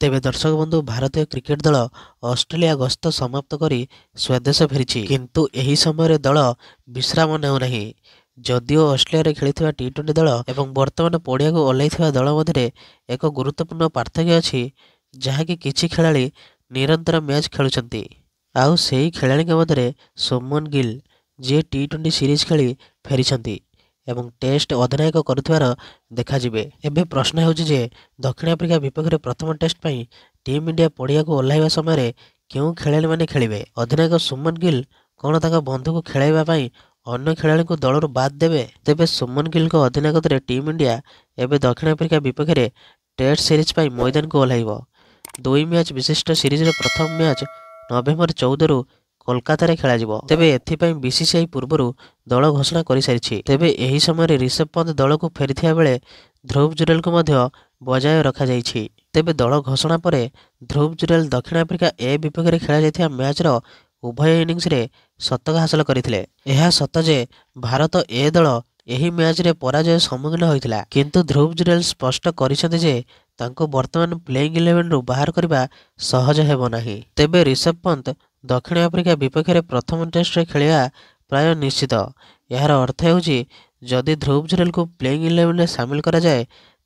ତେବେ ଦର୍ଶକ ବନ୍ଧୁ, ଭାରତୀୟ କ୍ରିକେଟ ଦଳ ଅଷ୍ଟ୍ରେଲିଆ ଗସ୍ତ ସମାପ୍ତ କରି ସ୍ୱଦେଶ ଫେରିଛି, କିନ୍ତୁ ଏହି ସମୟରେ ଦଳ ବିଶ୍ରାମ ନେଉନାହିଁ। ଯଦିଓ ଅଷ୍ଟ୍ରେଲିଆରେ ଖେଳିଥିବା ଟି-20 ଦଳ ଏବଂ ବର୍ତ୍ତମାନ ପଡ଼ିଆକୁ ଓହ୍ଲାଇଥିବା ଦଳ ମଧ୍ୟରେ ଏକ ଗୁରୁତ୍ୱପୂର୍ଣ୍ଣ ପାର୍ଥକ୍ୟ ଅଛି, ଯାହାକି କିଛି ଖେଳାଳି ନିରନ୍ତର ମ୍ୟାଚ୍ ଖେଳୁଛନ୍ତି। ଆଉ ସେହି ଖେଳାଳିଙ୍କ ମଧ୍ୟରେ ଶୁଭମନ ଗିଲ୍, ଯିଏ ଟି-20 ସିରିଜ୍ ଖେଳି ଫେରିଛନ୍ତି ଏବଂ ଟେଷ୍ଟ ଅଧିନାୟକ କରୁଥିବାର ଦେଖାଯିବେ। ଏବେ ପ୍ରଶ୍ନ ହେଉଛି ଯେ ଦକ୍ଷିଣ ଆଫ୍ରିକା ବିପକ୍ଷରେ ପ୍ରଥମ ଟେଷ୍ଟ ପାଇଁ ଟିମ୍ ଇଣ୍ଡିଆ ପଡ଼ିଆକୁ ଓହ୍ଲାଇବା ସମୟରେ କେଉଁ ଖେଳାଳିମାନେ ଖେଳିବେ? ଅଧିନାୟକ ଶୁଭମନ ଗିଲ୍ କ'ଣ ତାଙ୍କ ବନ୍ଧୁକୁ ଖେଳାଇବା ପାଇଁ ଅନ୍ୟ ଖେଳାଳିଙ୍କୁ ଦଳରୁ ବାଦ୍ ଦେବେ? ତେବେ ଶୁଭମନ ଗିଲ୍ଙ୍କ ଅଧିନାୟକତ୍ୱରେ ଟିମ୍ ଇଣ୍ଡିଆ ଏବେ ଦକ୍ଷିଣ ଆଫ୍ରିକା ବିପକ୍ଷରେ ଟେଷ୍ଟ ସିରିଜ୍ ପାଇଁ ମଇଦାନକୁ ଓହ୍ଲାଇବ। 2 ମ୍ୟାଚ୍ ବିଶିଷ୍ଟ ସିରିଜର ପ୍ରଥମ ମ୍ୟାଚ୍ ନଭେମ୍ବର 14ରୁ କୋଲକାତାରେ ଖେଳାଯିବ। ତେବେ ଏଥିପାଇଁ ବିସିସିଆଇ ପୂର୍ବରୁ ଦଳ ଘୋଷଣା କରିସାରିଛି। ତେବେ ଏହି ସମୟରେ ରିଷଭ ପନ୍ତ ଦଳକୁ ଫେରିଥିବା ବେଳେ ଧ୍ରୁବ ଜୁରେଲଙ୍କୁ ମଧ୍ୟ ବଜାୟ ରଖାଯାଇଛି। ତେବେ ଦଳ ଘୋଷଣା ପରେ ଧ୍ରୁବ ଜୁରେଲ ଦକ୍ଷିଣ ଆଫ୍ରିକା ଏ ବିପକ୍ଷରେ ଖେଳାଯାଇଥିବା ମ୍ୟାଚ୍ର ଉଭୟ ଇନିଂସରେ ଶତକ ହାସଲ କରିଥିଲେ। ଏହା ସତ ଯେ ଭାରତ ଏ ଦଳ ଏହି ମ୍ୟାଚ୍ରେ ପରାଜୟ ସମ୍ମୁଖୀନ ହୋଇଥିଲା, କିନ୍ତୁ ଧ୍ରୁବ ଜୁରେଲ ସ୍ପଷ୍ଟ କରିଛନ୍ତି ଯେ ତାଙ୍କୁ ବର୍ତ୍ତମାନ ପ୍ଲେଇଂ ଇଲେଭେନରୁ ବାହାର କରିବା ସହଜ ହେବ ନାହିଁ। ତେବେ ରିଷଭ ପନ୍ତ ଦକ୍ଷିଣ ଆଫ୍ରିକା ବିପକ୍ଷରେ ପ୍ରଥମ ଟେଷ୍ଟରେ ଖେଳିବା ପ୍ରାୟ ନିଶ୍ଚିତ। ଏହାର ଅର୍ଥ ହେଉଛି ଯଦି ଧ୍ରୁବ ଜୁରେଲଙ୍କୁ ପ୍ଲେଇଂ ଇଲେଭେନରେ ସାମିଲ କରାଯାଏ,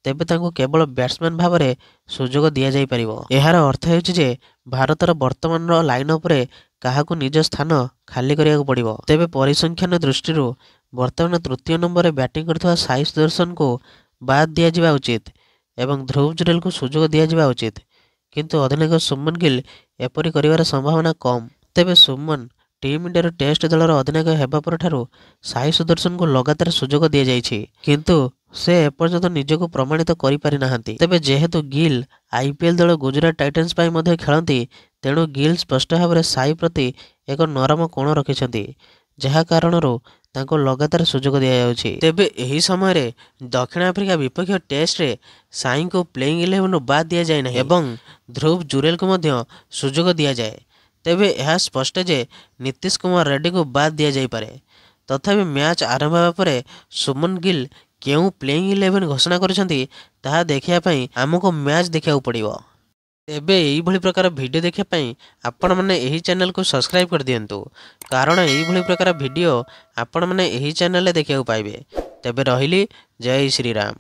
ତେବେ ତାଙ୍କୁ କେବଳ ବ୍ୟାଟ୍ସମ୍ୟାନ୍ ଭାବରେ ସୁଯୋଗ ଦିଆଯାଇପାରିବ। ଏହାର ଅର୍ଥ ହେଉଛି ଯେ ଭାରତର ବର୍ତ୍ତମାନର ଲାଇନ୍ଅପ୍ରେ କାହାକୁ ନିଜ ସ୍ଥାନ ଖାଲି କରିବାକୁ ପଡ଼ିବ। ତେବେ ପରିସଂଖ୍ୟାନ ଦୃଷ୍ଟିରୁ ବର୍ତ୍ତମାନ ତୃତୀୟ ନମ୍ବରରେ ବ୍ୟାଟିଂ କରୁଥିବା ସାଇ ସୁଦର୍ଶନଙ୍କୁ ବାଦ୍ ଦିଆଯିବା ଉଚିତ ଏବଂ ଧ୍ରୁବ ଜୁରେଲଙ୍କୁ ସୁଯୋଗ ଦିଆଯିବା ଉଚିତ, କିନ୍ତୁ ଅଧିନାୟକ ଶୁଭମନ ଗିଲ୍ ଏପରି କରିବାର ସମ୍ଭାବନା କମ୍। ତେବେ ଶୁଭମନ ଟିମ୍ ଇଣ୍ଡିଆର ଟେଷ୍ଟ ଦଳର ଅଧିନାୟକ ହେବା ପରଠାରୁ ସାଇ ସୁଦର୍ଶନଙ୍କୁ ଲଗାତାର ସୁଯୋଗ ଦିଆଯାଇଛି, କିନ୍ତୁ ସେ ଏପର୍ଯ୍ୟନ୍ତ ନିଜକୁ ପ୍ରମାଣିତ କରିପାରିନାହାନ୍ତି। ତେବେ ଯେହେତୁ ଗିଲ୍ ଆଇପିଏଲ୍ ଦଳ ଗୁଜୁରାଟ ଟାଇଟାନ୍ସ ପାଇଁ ମଧ୍ୟ ଖେଳନ୍ତି, ତେଣୁ ଗିଲ୍ ସ୍ପଷ୍ଟ ଭାବରେ ସାଇ ପ୍ରତି ଏକ ନରମ କୋଣ ରଖିଛନ୍ତି, ଯାହା କାରଣରୁ ତାଙ୍କୁ ଲଗାତାର ସୁଯୋଗ ଦିଆଯାଉଛି। ତେବେ ଏହି ସମୟରେ ଦକ୍ଷିଣ ଆଫ୍ରିକା ବିପକ୍ଷ ଟେଷ୍ଟରେ ସାଇଙ୍କୁ ପ୍ଲେଇଂ ଇଲେଭେନରୁ ବାଦ୍ ଦିଆଯାଇ ନାହିଁ ଏବଂ ଧ୍ରୁବ ଜୁରେଲଙ୍କୁ ମଧ୍ୟ ସୁଯୋଗ ଦିଆଯାଏ, ତେବେ ଏହା ସ୍ପଷ୍ଟ ଯେ ନୀତିଶ କୁମାର ରେଡ୍ଡୀଙ୍କୁ ବାଦ୍ ଦିଆଯାଇପାରେ। ତଥାପି ମ୍ୟାଚ୍ ଆରମ୍ଭ ହେବା ପରେ ଶୁଭମନ ଗିଲ୍ କେଉଁ ପ୍ଲେଇଂ ଇଲେଭେନ୍ ଘୋଷଣା କରୁଛନ୍ତି ତାହା ଦେଖିବା ପାଇଁ ଆମକୁ ମ୍ୟାଚ୍ ଦେଖିବାକୁ ପଡ଼ିବ। ତେବେ ଏଇଭଳି ପ୍ରକାର ଭିଡ଼ିଓ ଦେଖିବା ପାଇଁ ଆପଣମାନେ ଏହି ଚ୍ୟାନେଲକୁ ସବସ୍କ୍ରାଇବ୍ କରିଦିଅନ୍ତୁ, କାରଣ ଏଇଭଳି ପ୍ରକାର ଭିଡ଼ିଓ ଆପଣମାନେ ଏହି ଚ୍ୟାନେଲରେ ଦେଖିବାକୁ ପାଇବେ। ତେବେ ରହିଲି, ଜୟ ଶ୍ରୀରାମ।